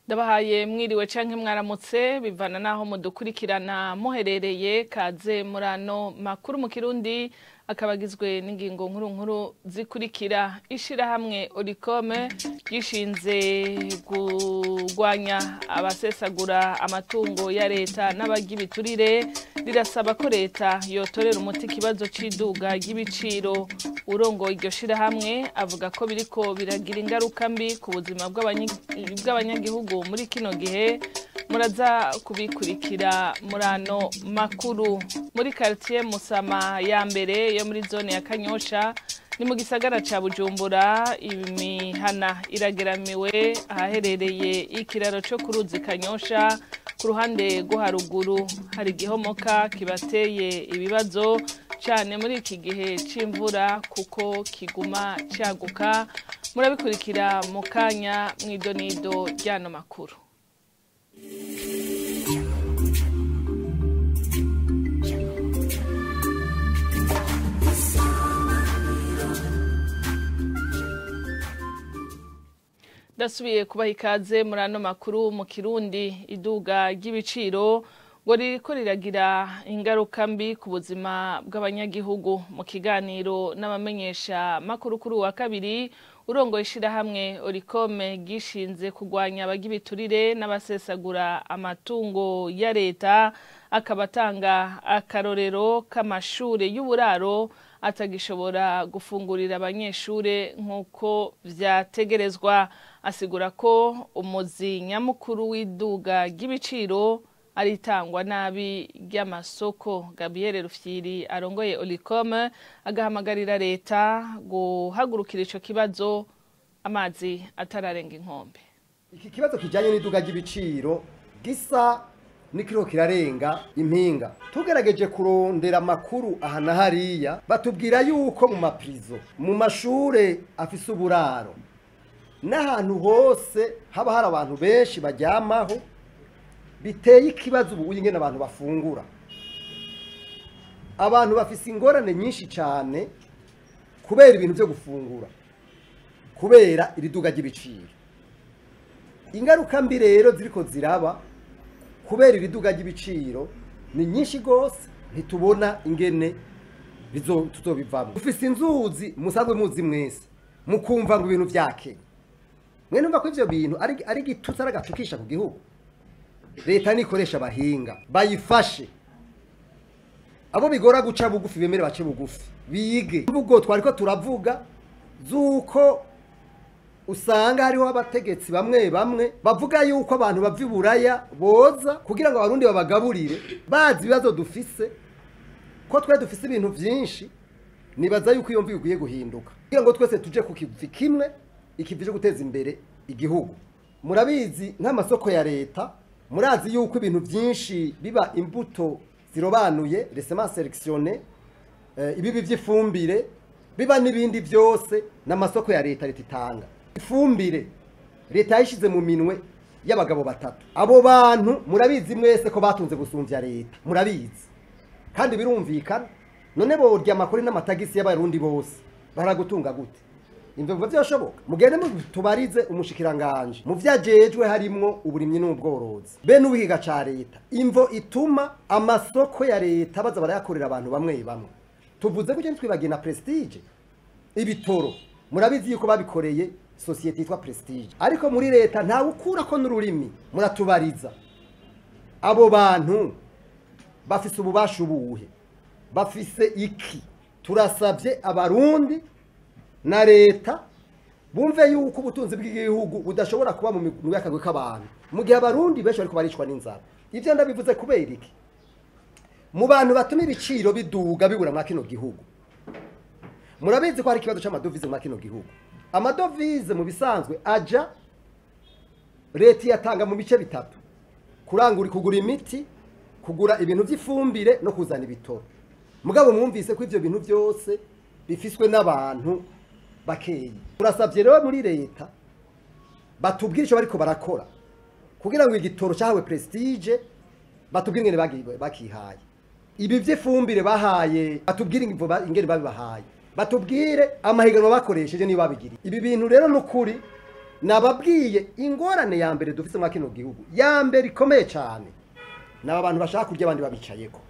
Ndabahaye mwiriwe canke mwaramutse bivana naho mudukurikirana muherereye kaze murano makuru mu Kirundi akabagizwe n'ingingo nkuru nkuru zikurikira. Ishirahamwe Olicome gishinze kugwanya abasesagura amatungo ya leta n'abagibiturire rirasaba ko leta yotorera umuti kibazo ciduga ry'ibiciro. Urongo iryo shirahamwe avuga ko biriko biragira ingaruka mbi ku buzima bw'abanyagihugu muri kino gihe. Muraza kubikurikira murano makuru. Muri quartier Musama ya mbere yo muri zone ya Kanyosha ni mu gisagara ca Bujumbura, imihana irageramiwe ahaherereye ikiraro co kuruzi Kanyosha ku ruhande rwo haruguru hari igihomoka kibateye ibibazo cyane muri iki gihe c'imvura kuko kiguma caguka. Murabikurikira mu kanya mw'idonido ryano makuru. Dasubiye kubaha ikaze muri ano makuru mu Kirundi. Iduga ry'ibiciro ngo ririko riragira ingaruka mbi ku buzima bw'abanyagihugu. Mu kiganiro n'abamenyesha makuru kuri wa kabiri, urongoye ishirahamwe Olicome gishinze kugwanya abagibiturire n'abasesagura amatungo ya leta akabatanga akarorero k'amashure y'uburaro atagishobora gufungurira abanyeshure nk'uko vyategerezwa. Asigura ko umuzi nyamukuru w'iduga ry'ibiciro aritangwa nabi ry'amasoko. Gabriel Rufyiri arongoye Olicome agahamagarira leta guhagurukira ico kibazo amazi atararenga inkombe. Iki kibazo kijanye n'iduga ry'ibiciro gisa nikiro kirarenga impinga. Tugerageje kurondera makuru aha na hariya, batubwira yuko mu maprizo, mu mashure afise uburaro n'ahantu hose haba hari abantu benshi baryamaho, biteye ikibazo ubu ingene abantu bafungura. Abantu bafise ingorane nyinshi cyane kubera ibintu byo gufungura, kubera iriduga ry'ibiciro. Ingaruka mbi rero ziriko ziraba kubera iriduga ry'ibiciro ni nyinshi gose, ntitubona ingene tuzobivamo. Ufise inzuzi musanzwe muzi mwese, mukumva ngo ibintu vyake. Mwe numva ko ivyo bintu ari gitutsi aragatukisha ku gihugu. Leta nikoresha abahinga bayifashe, abo bigora guca bugufi bemere bace bugufi bige. Ubwo twariko turavuga zuko usanga hariho abategetsi bamwe bamwe bavuga yuko abantu bava iburaya boza kugira ngo abarundi babagaburire, bazi ibibazo dufise, ko twe dufise ibintu vyinshi. Nibaza yuko iyo mvugo ikwiye guhinduka kugira ngo twese tuje ku kivi kimwe, ikivi cyo guteza imbere igihugu. Murabizi nk'amasoko ya leta, murazi yuko ibintu byinshi biba imbuto zirobanuye, les semences sélectionnées, ibibi by'ifumbire biba n'ibindi byose n'amasoko ya leta leta itanga. Ifumbire leta yishize mu minwe y'abagabo batatu. Abo bantu murabizi mwese ko batunze gusumvya leta, murabizi kandi birumvikana. None borya amakuru n'amatagisi y'abarundi bose baragutunga gute? Imvugo vyoshoboka. Mugende mutubarize umushikiranganje mu vyajejwe harimwo uburimyi n'ubworozi be n'ubihiga ca leta, imvo ituma amasoko ya leta baza barayakorera abantu bamwe bamwe. Tuvuze ko twibagiye na Prestige ibitoro, murabizi yuko babikoreye societe yitwa Prestige, ariko muri leta ntawe ukura ko n'ururimi. Muratubariza abo bantu bafise ububasha ubuhe, bafise iki? Turasavye abarundi na leta bumve yuko ubutunzi bw'igihugu budashobora kuba mu minwe y'akagwi k'abantu mu gihe abarundi benshi bariko baricwa n'inzara. Ivyo ndabivuze kubera iki? Mu bantu batuma ibiciro biduga bibura mwa kino gihugu, murabizi ko hari ikibazo c'amadovize mwa kino gihugu. Amadovize mu bisanzwe aja leta yatanga mu bice bitatu: kurangura, kugura imiti, kugura ibintu vy'ifumbire no kuzana ibitoro. Mugabo mwumvise ko ivyo bintu byose bifiswe n'abantu bakeyi. Turasavye rero muri leta batubwire ico bariko barakora kugira ngo igitoro cyahawe Prestige batubwire ingene bakihaye, ibi vy'ifumbire bahaye batubwire ingene babibahaye, batubwire amahiganwa bakoresheje niba babigiriye. Ibi bintu rero n'ukuri Nababwiye ingorane ya mbere dufise mwa kino gihugu, ya mbere ikomeye cyane, n'aba bantu bashaka kurya abandi babicayeko.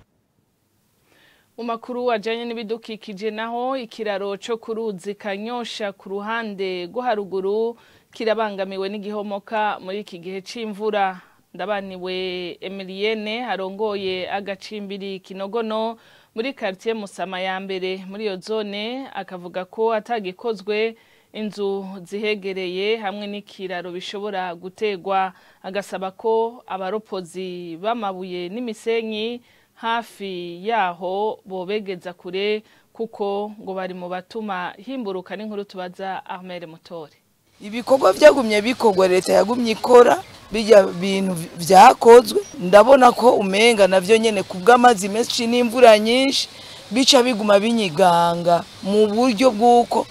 Mu makuru ajanye n'ibidukikije naho, ikiraro co ku ruzi Kanyosha ku ruhande rwo haruguru kirabangamiwe n'igihomoka muri iki gihe c'imvura. Ndabaniwe Emilienne arongoye agacimbiri Kinogono muri quartier Musama ya mbere muri iyo zone, akavuga ko atagikozwe inzu zihegereye hamwe n'ikiraro bishobora gutegwa, agasaba ko abaropozi b'amabuye n'imisenyi hafi yaho bobegeza kure kuko ngo bari mu batuma himburuka. N'inkuru tubaza Ahmed Mutore. Ibikorwa byagumye bikorwa, leta yagumye ikora bijya bintu vyakozwe, ndabona ko umenga navyo nyene kubw'amazi menshi n'imvura nyinshi bica biguma binyiganga mu buryo bw'uko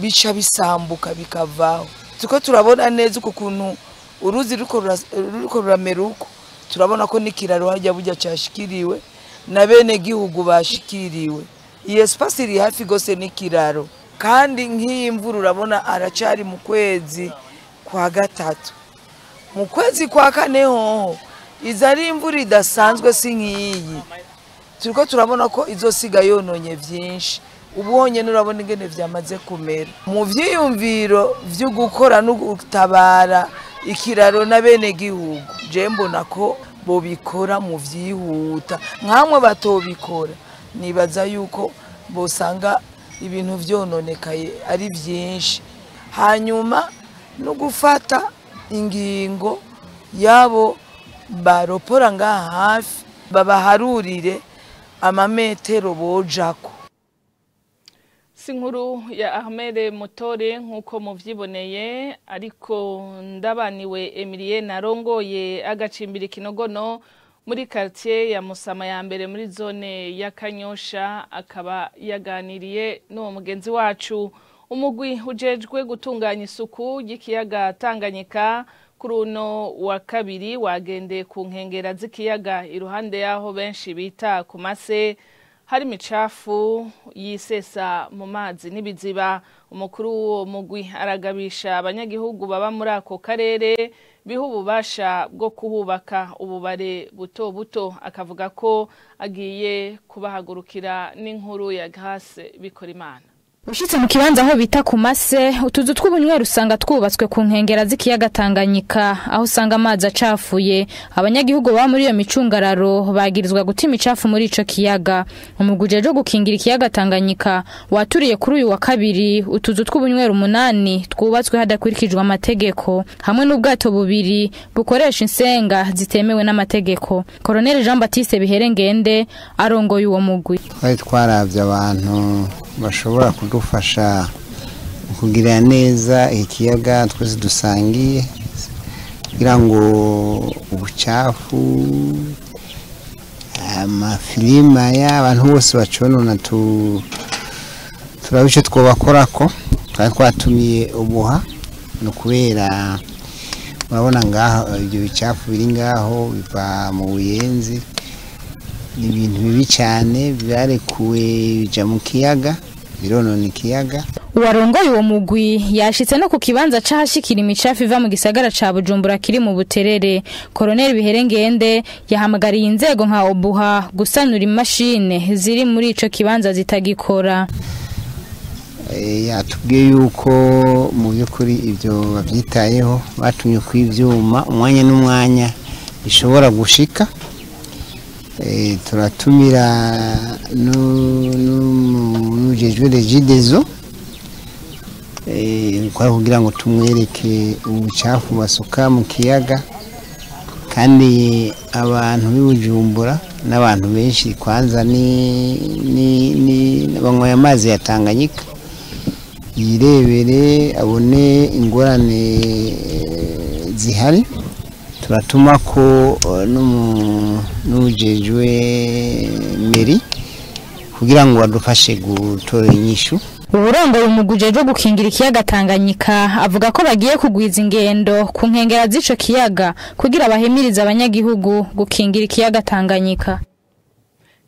bica bisambuka bikavaho. Tuko turabona neza uko kuntu uruzi ruriko ruramera uko, turabona ko n'ikiraro hajya burya cashikiriwe na bene gihugu bashikiriwe. Iyi espace iri hafi gose n'ikiraro, kandi nk'iyi mvura urabona aracari mu kwezi kwa gatatu, mu kwezi kwa kane hoho iza ari imvura idasanzwe, si nk'iyi turiko turabona ko izosiga yononye vyinshi. Ubu honyene urabona ingene vyamaze kumera. Mu vyiyumviro vyo gukora no gutabara ikiraro na bene gihugu, je mbona ko bobikora mu vyihuta, nkamwe batobikora nibaza yuko bosanga ibintu vyononekaye ari vyinshi. Hanyuma no gufata ingingo yabo baropora ngaha hafi, babaharurire amametero bojako. Si inkuru ya Ahmed Mutore nk'uko muvyiboneye, ariko Ndabaniwe Emilienne arongoye agacimbiri Kinogono muri quartier ya Musama ya mbere muri zone ya Kanyosha akaba yaganiriye n'uwo mugenzi wacu. Umugwi ujejwe gutunganya isuku y'ikiyaga Tanganyika kuri uno wa kabiri wagendeye ku nkengera z'ikiyaga iruhande yaho benshi bita ku mase hari imicafu yisesa mu mazi n'ibiziba. Umukuru w'uwo mugwi aragabisha abanyagihugu baba muri ako karere biha ububasha bwo kuhubaka ububare buto buto, akavuga ko agiye kubahagurukira. N'inkuru ya Grace Bikorimana. Ushitse mu kibanza aho bita ku mase, utuzu tw'ubunywero usanga twubatswe ku nkengera z'ikiyaga Tanganyika, aho usanga amazi acafuye. Abanyagihugu baba muri iyo micungararo bagirizwa guta imicafu muri ico kiyaga. Umugwi ujejwe gukingira ikiyaga Tanganyika waturiye kuri uyu wa kabiri utuzu tw'ubunywero 8 twubatswe hadakurikijwe amategeko, hamwe n'ubwato bubiri bukoresha insenga zitemewe n'amategeko. Colonel Jean Baptiste Biherengende arongoye uwo mugwi. Twari twaravye abantu bashobora kudufasha kugira neza ikiyaga twese dusangiye, kugira ngo ubucafu amafilima y'abantu bose baconona turabe ico twobakorako. Twari twatumiye ubuha, no kubera urabona ngaho ibyo bicafu biri ngaho biva mu Buyenzi, ni ibintu bibi cyane byarekuwe bija mu kiyaga, bironona ikiyaga. Uwarongoye uwo mugwi yashitse no ku kibanza c'ahashikira imicafu iva mu gisagara ca Bujumbura kiri mu Buterere. Colonel Biherengende yahamagariye inzego nka Obuha gusanura imashine ziri muri ico kibanza zitagikora. Yatubwiye yuko mu by'ukuri ibyo babyitayeho, batumye ku ivyuma umwanya n'umwanya bishobora gushika. Turatumira n'ujejwe Regideso kwa kugira ngo tumwereke ubucafu basuka mu kiyaga, kandi abantu b'Ibujumbura n'abantu benshi kwanza ni banyweye amazi ya Tanganyika, yirebere abone ingorane zihari. Turatuma ko n'ujejwe meri kugira ngo badufashe gutora inyishu. Uburongoye umugwi ujejwe gukingira ikiyaga Tanganyika avuga ko bagiye kugwiza ingendo ku nkengera z'ico kiyaga kugira bahimirize abanyagihugu gukingira ikiyaga Tanganyika.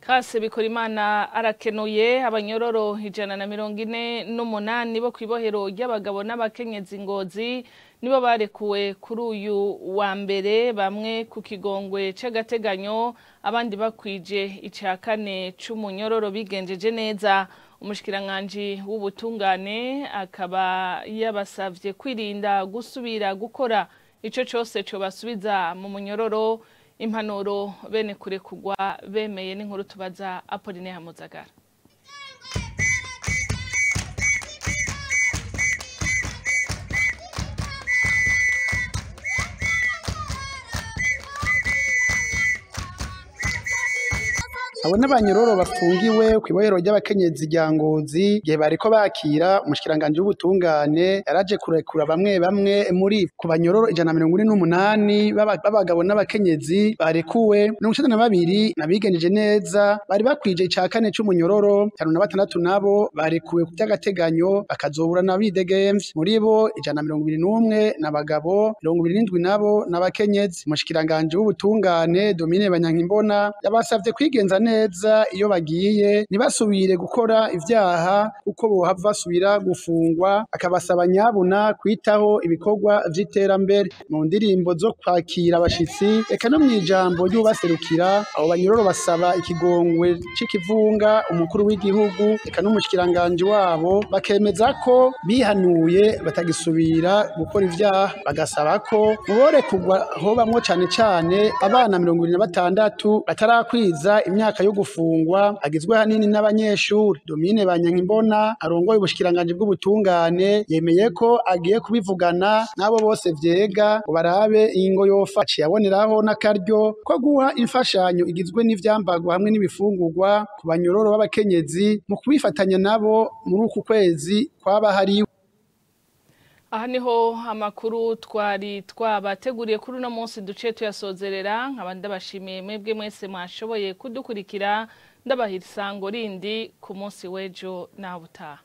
Kase Bikorimana arakenuye. Abanyororo 148 bo kwibohero ry'abagabo n'abakenyezi Ngozi nibo barekuwe kuri uyu wa mbere, bamwe ku kigongwe c'agateganyo, abandi bakwije ica kane c'umunyororo bigenjeje neza. Umushikiranganji w'ubutungane akaba yabasavye kwirinda gusubira gukora ico cose cobasubiza mu munyororo. Impanuro bene kurekugwa bemeye n'inkuru tubaza Apolline Hamuzagara. Abo n'abanyororo bafungiwe kw'ibohero ry'abakenyezi rya Ngozi. Igihe bariko bakira umushikiranganji w'ubutungane yaraje kurekura bamwe bamwe muri ku banyororo 148 b'abagabo n'abakenyezi barekuwe, 92 nabigenjeje neza bari bakwije ica kane c'umunyororo, 56 nabo barekuwe ku vy'agateganyo bakazoburana bidegemvye. Muri bo 121 n'abagabo, 27 nabo n'abakenyezi. Umushikiranganji w'ubutungane Domine Banyankimbona yabasavye kwigenza neza iyo bagiye, ntibasubire gukora ivyaha kuko bohava basubira gufungwa, akabasaba nyabuna kwitaho ibikorwa vy'iterambere. Mu ndirimbo zo kwakira abashitsi eka no mw'ijambo ry'ubaserukira, abo banyororo basaba ikigongwe c'ikivunga umukuru w'igihugu eka n'umushikiranganji wabo, bakemeza ko bihanuye batagisubira gukora ivyaha, bagasaba ko muborekurwa hobamwo cane cane abana 26 batarakwiza imyaka yo gufungwa, agizwe hanini n'abanyeshuri. Domine Banyankimbona arongoye ubushikiranganji bw'ubutungane yemeye ko agiye kubivugana n'abo bose vyega ngo barabe ingo yofa. Aciye aboneraho n'akaryo ko guha imfashanyo igizwe n'ivyambagwa hamwe n'ibifungurwa ku banyororo b'abakenyezi mu kubifatanya nabo muri uku kwezi kwaba hariwe. Aha niho amakuru twari twabateguriye kuri uno munsi duce tuyasozerera. Nkaba ndabashimiye mwebwe mwese mwashoboye kudukurikira, ndabaha isango rindi ku munsi w'ejo naho ubutaha.